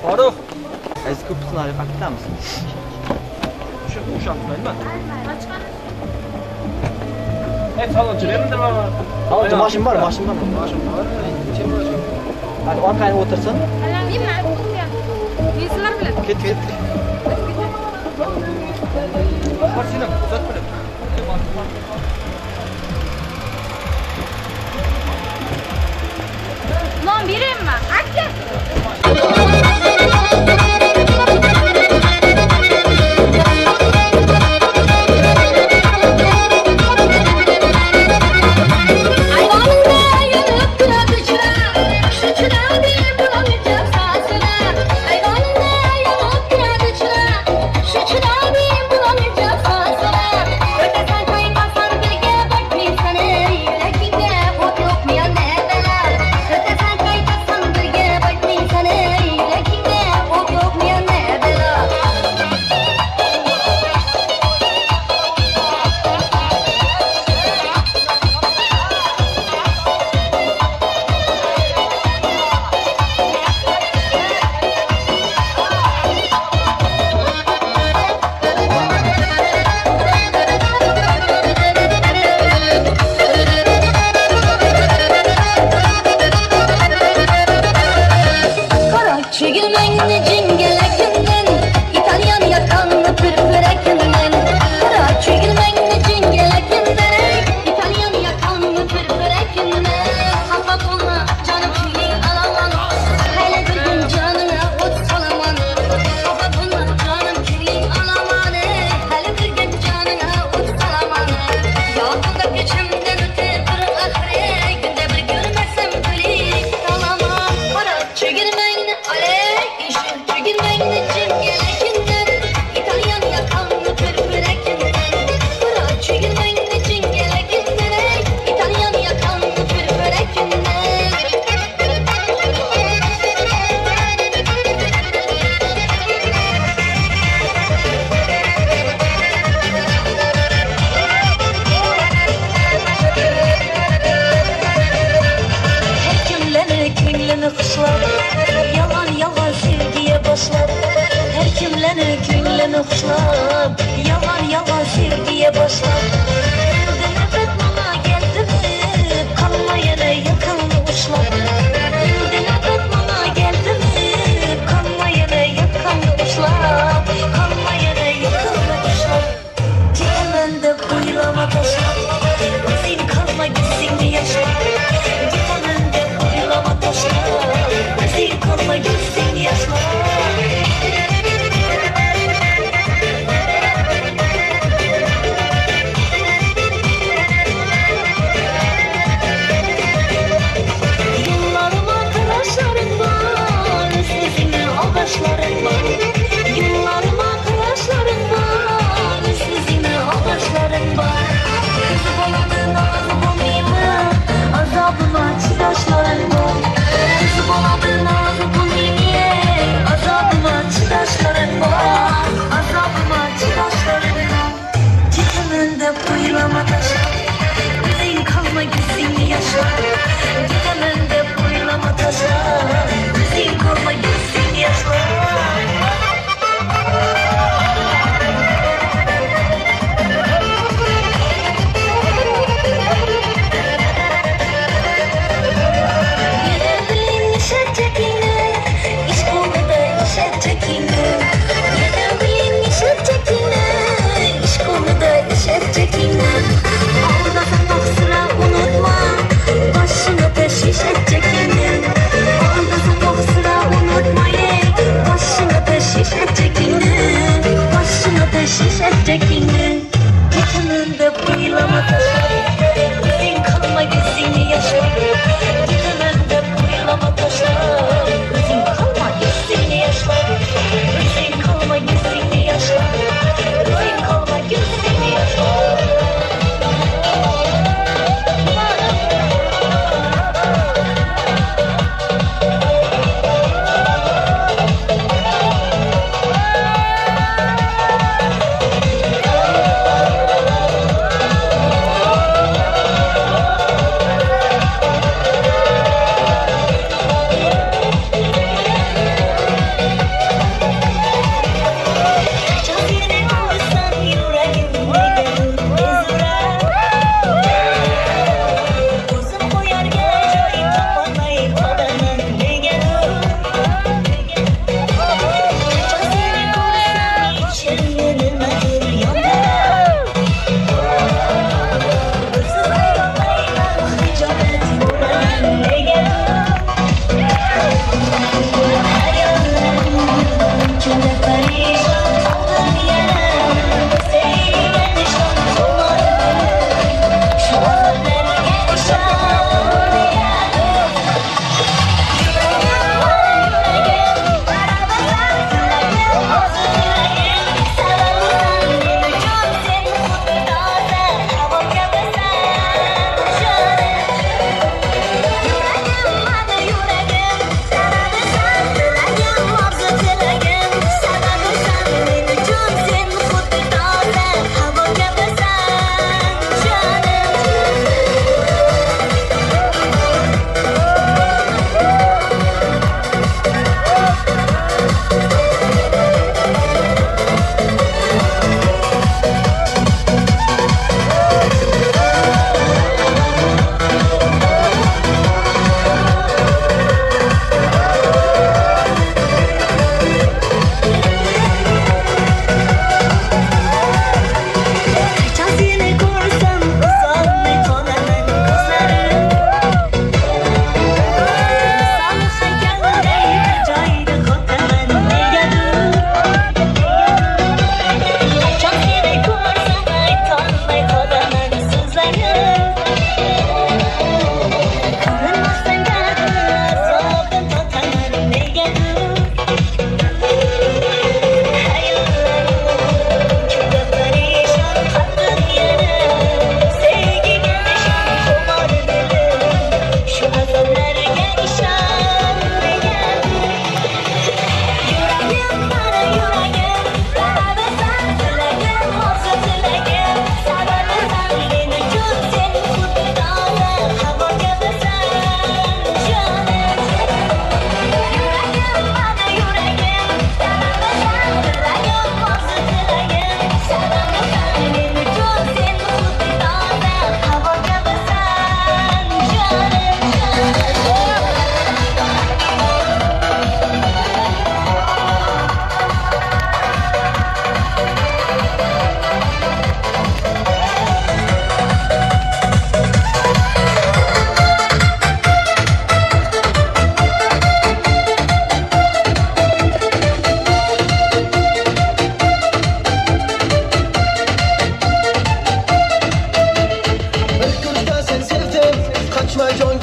Farruh. Aziz ko'pchilik qayerdamiz? O'sha o'sha Hep salonchi berdim baba. Salonchi mashin bor, mashin bor. Mashin bor. Kim bor? Hadi orqaga o'tirsin. Men men sizlar bilan. Ket, ket. Bor seni, uzat bilib. Non beraymi? Aka.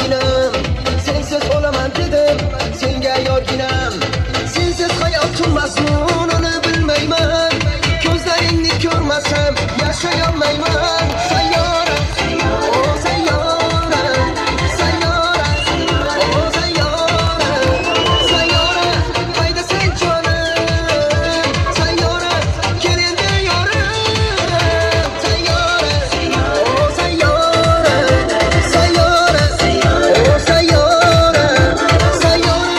yorginam, sensiz o'laman dedim senga yorginam. Sensiz hayotim mazmunini bilmayman, ko'zlaringni ko'rmasam yashayolmayman. Sayyora, o sayyora, sayyora, o sayyora, sayyora, hayda sen jonim, sayyora, kel endi yorim. Sayyora, o sayyora, sayyora, o sayyora, sayyora,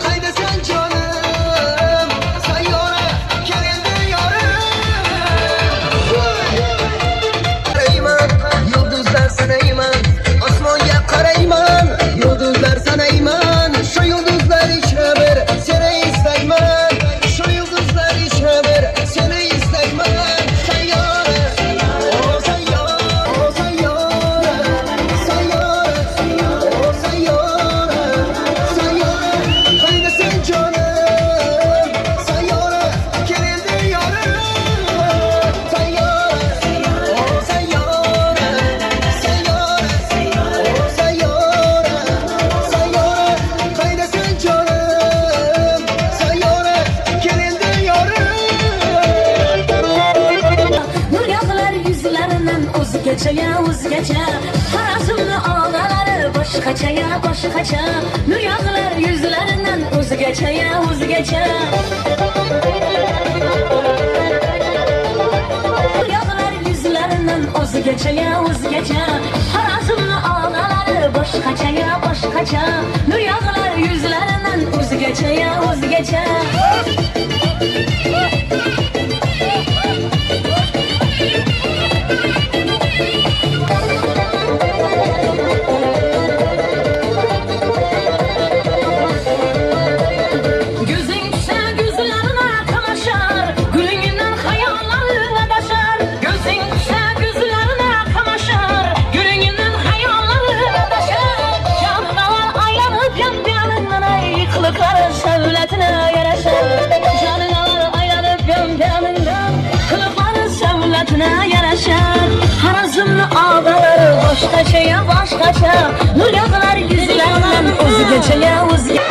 hayda sen jonim, sayyora, kel endi yorim. Qarayman, yulduzlar sanayman, osmonga qarayman, yulduzlar sanayman. Shu yulduzlar ichra bir seni istayman, shu yulduzlar ichra bir seni istayman. Sayyora, o sayyora, o sayyora, sayyora, o sayyora, sayyora, qayda sen jonim, sayyora, kel endi yorim. Sayyora, o sayyora, sayyora, o sayyora, sayyora, qayda sen jonim, sayyora, kel endi yorim. Nur yog'ilar yuzlaridan o'zgacha ya o'zgacha, Xorazmni og'alari boshqacha ya boshqacha. Nur yog'ilar yuzlaridan o'zgacha ya o'zgacha. Nur yog'ilar yuzlaridan o'zgacha ya o'zgacha, Xorazmni og'alari boshqacha ya boshqacha. Nur yog'ilar yuzlaridan o'zgacha ya o'zgacha. Gözün düşse gözlerine kamaşar, gülünden hayallerin adaşar. Gözün düşse gözlerine kamaşar, gülünden hayallerin adaşar. Canına aylanıp yan yanından ey, kılıkları şevletine yaraşar. Canına aylanıp yan yanından, kılıkları şevletine yaraşar. Xorazmni ağaları boshqacha ya boshqacha, nur yog'ilar yuzlaridan o'zgacha ya o'zgacha.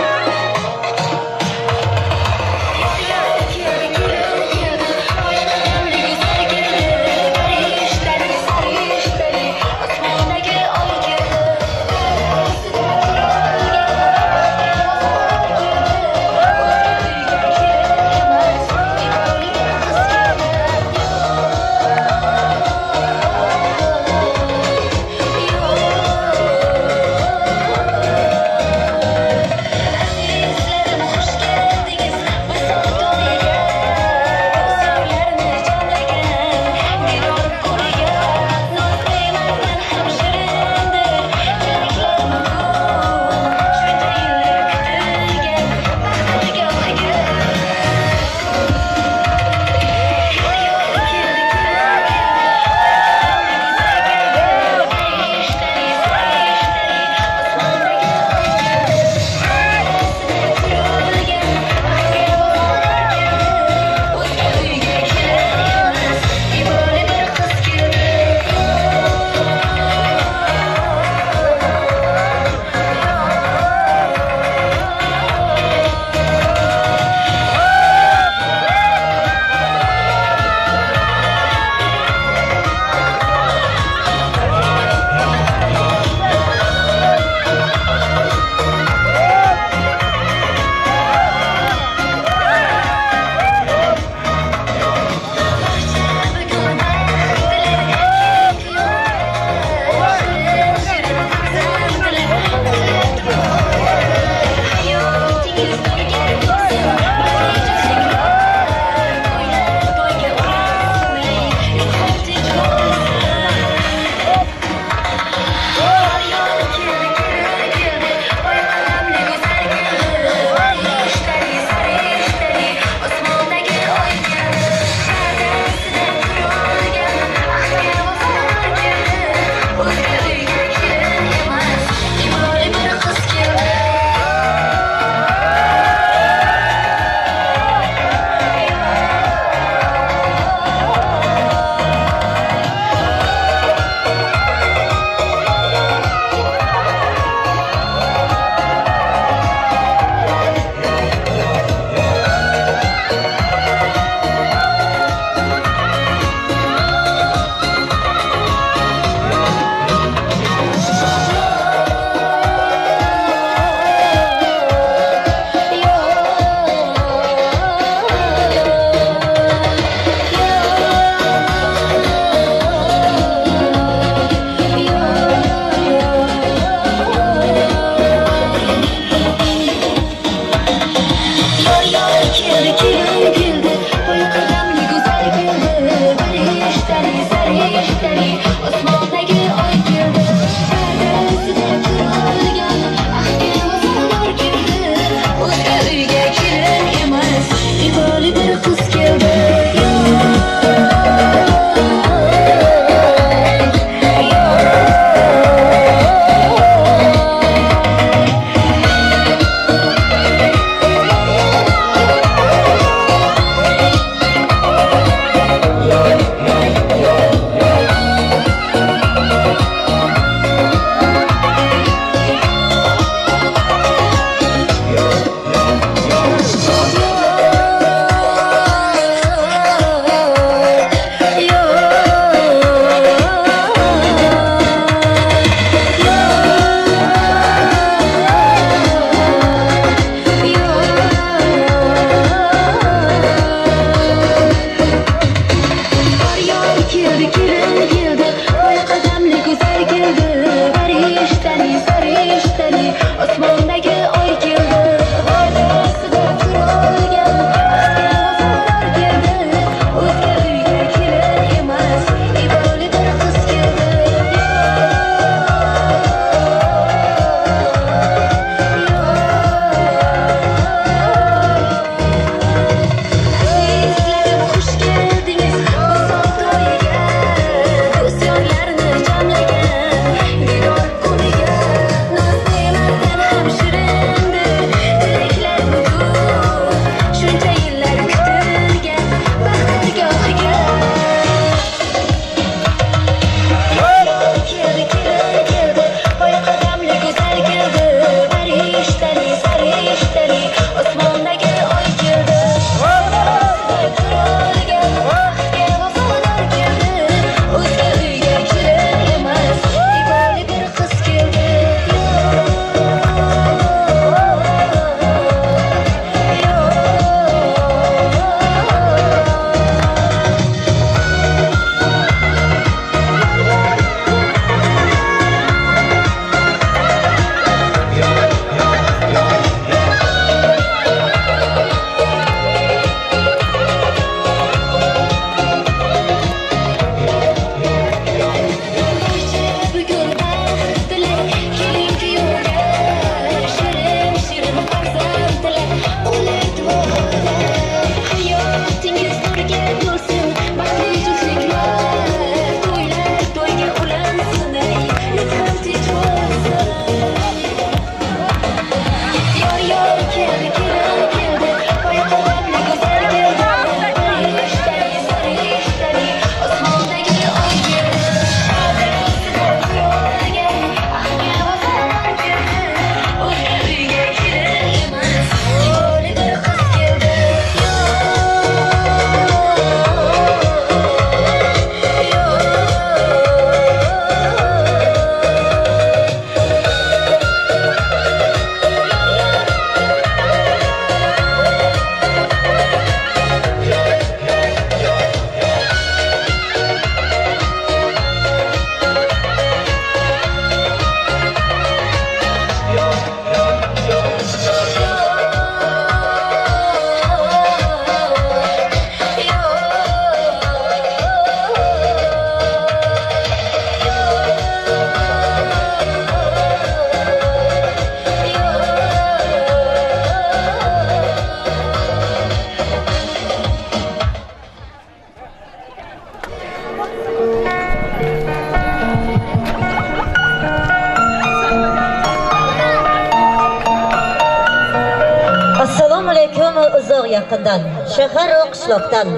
uzoq yaqindan, shahar va qishloqdan,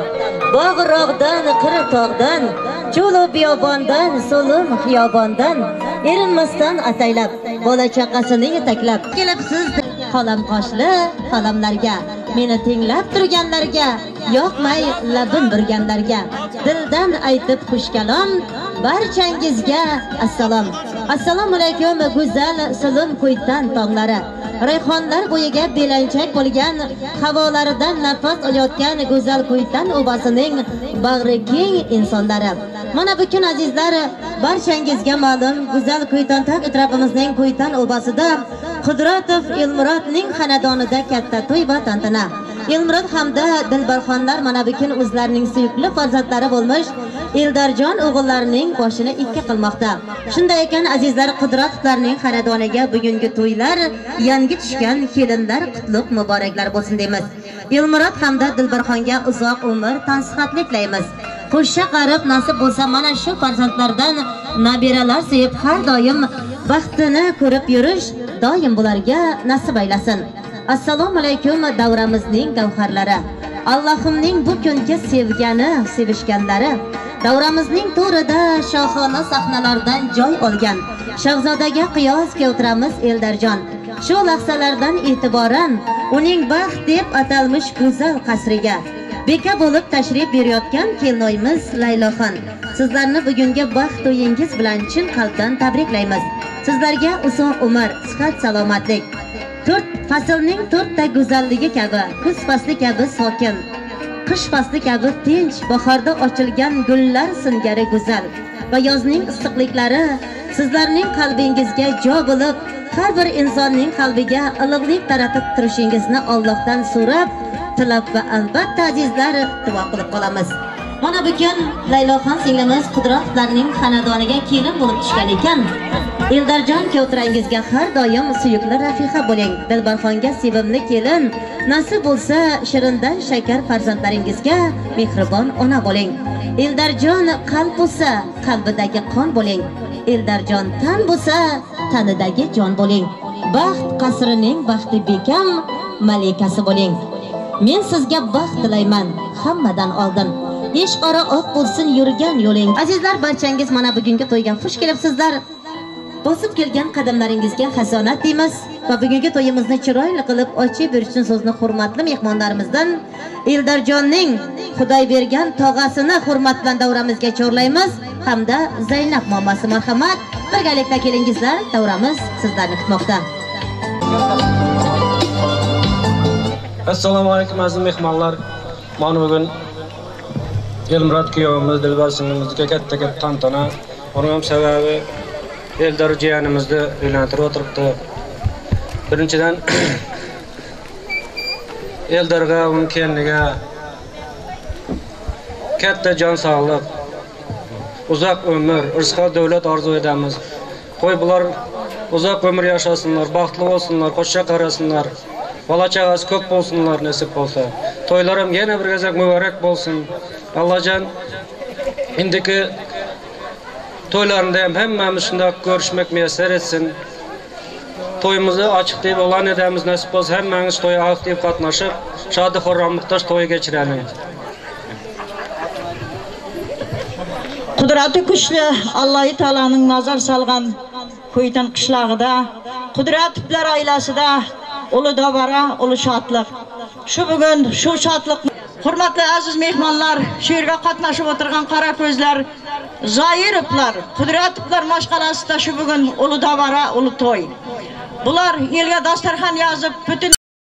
bog'roqdan, qir tog'dan, cho'lu biyobondan, so'lim xiyobondan erinmasdan ataylab, bola chaqasini yetaklab kelibsiz xolam qoshli xolamlarga, meni tinglab turganlarga, yoqmay labim burganlarga, dildan aytib xush kalom, barchangizga assalom. Assalomu alaykum go'zal so'lim Kuytan tonglari. Rayhonlar bo'yiga belanchak bo'lgan, havolaridan nafas olayotgan go'zal Kuytan obasining bag'ri keng insonlari. Mana bu kun azizlar, barchangizga ma'lum go'zal Kuytan tog' atrofimizning Kuytan obasida Qudratov Elmurodning xonadonida katta to'y va tantana. Elmurod hamda Dilbarxonlar mana bu kun o'zlarining suyukli farzandlari bo'lmish Eldarjon o'g'illarining boshini ikki qilmoqda. Shunday ekan azizlar, Qudratovlarning xonadoniga bugungi to'ylar, yangi tushgan kelinlar qutlug' muboraklar bo'lsin deymiz. Elmurod hamda Dilbarxonga uzoq umr, tansihatlik tilaymiz. Qo'sha qarib nasib bo'lsa mana shu farzandlardan nabiralar sevib har doim baxtini ko'rib yurish doim bularga nasib aylasin. Assalomu alaykum davramizning gavharlari. Allohimning bu kungi sevgani, sevishganlari, davramizning to'rida shohona sahnalardan joy olgan shahzodaga qiyos keltiramiz Eldarjon. Shu lahzalardan e'tiboran uning baxt deb atalmish go'zal qasriga beka bo'lib tashrif buyurayotgan kelinoyimiz Layloxon. Sizlarni bugungi baxt to'yingiz bilan chin qalbdan tabriklaymiz. Sizlarga uzoq umr, sihat, salomatlik, to'rt faslning to'rtta go'zalligi kabi, kuz fasli kabi sokin, qish fasli kabi tinch, bahorda ochilgan gullar singari go'zal va yozning issiqliklari sizlarning qalbingizga jo bo'lib, har bir insonning qalbiga iliqlik taratib turishingizni Allohdan so'rab, tilab va albatta azizlar duo qilib qolamiz. Mana bugun Layloxon singlimiz Qudratovlarning xonadoniga kelin bo'lib tushgan ekan. Eldarjon kavtirangizga har doim suyukli rafiqa bo'ling. Dilbarxonga sevimli kelin, nasib bo'lsa shirindan shakar farzandlaringizga mehribon ona bo'ling. Eldarjon qalb bo'lsa, qalbidagi qon bo'ling. Eldarjon tan bo'lsa, tanidagi jon bo'ling. Baxt qasrining baxti bekam malikasi bo'ling. Men sizga baxt tilayman hammadan oldin. Besh qora oq bo'lsin yurgan yo'ling. Azizlar, barchangiz mana bugungi to'yga xush kelibsizlar. Bosib kelgan qadamlaringizga hasonat deymiz va bugungi to'yimizni chiroyli qilib ochib berish uchun so'zni hurmatli mehmonlarimizdan Eldarjonning Xudoy bergan tog'asini hurmat bilan davramizga chorlaymiz hamda Zaynab momasi, marhamat, birgalikda kelingizlar, davramiz sizlarni kutmoqda. Assalomu alaykum aziz mehmonlar. Mana bugun Elmurod kuyovimiz Dilbar singlimizga katta tantana. Uning ham sababi Eldar jiyanimizni uylantirib o'tiribdi. Birinchidan Eldarga, uning keliniga katta jon sog'lik, uzoq umr, rizqo davlat orzu etamiz. Qo'y bular uzoq umr yashasinlar, baxtli bo'lsinlar, qo'sha qarasinlar. Bola chaqasi ko'p bo'lsinlar nasib bo'lsa. To'ylarim yana bir gezak muborak bo'lsin. Allohjon indiki to'ylarında ham hammamiz shundoq ko'rishmak muyassar etsin. To'yimizni ochiq deb e'lon etamiz, nasib bo'lsa hammangiz to'yga aktiv qatnashib, shodi xurramlikda to'y kechiramiz. Qudrati kuchli Alloh taolaning nazar solgan Kuytan qishlog'ida, Qudratovlar oilasida ulu dabara, ulu shodlik. Shu bugun shu shodlik. Hurmatli aziz mehmonlar, shu yerga qatnashib o'tirgan qora ko'zlar, Zoirovlar, Qudratovlar mashqalasida shu bugun ulu dabara, ulu to'y. Bular elga dasturxon yozib, butun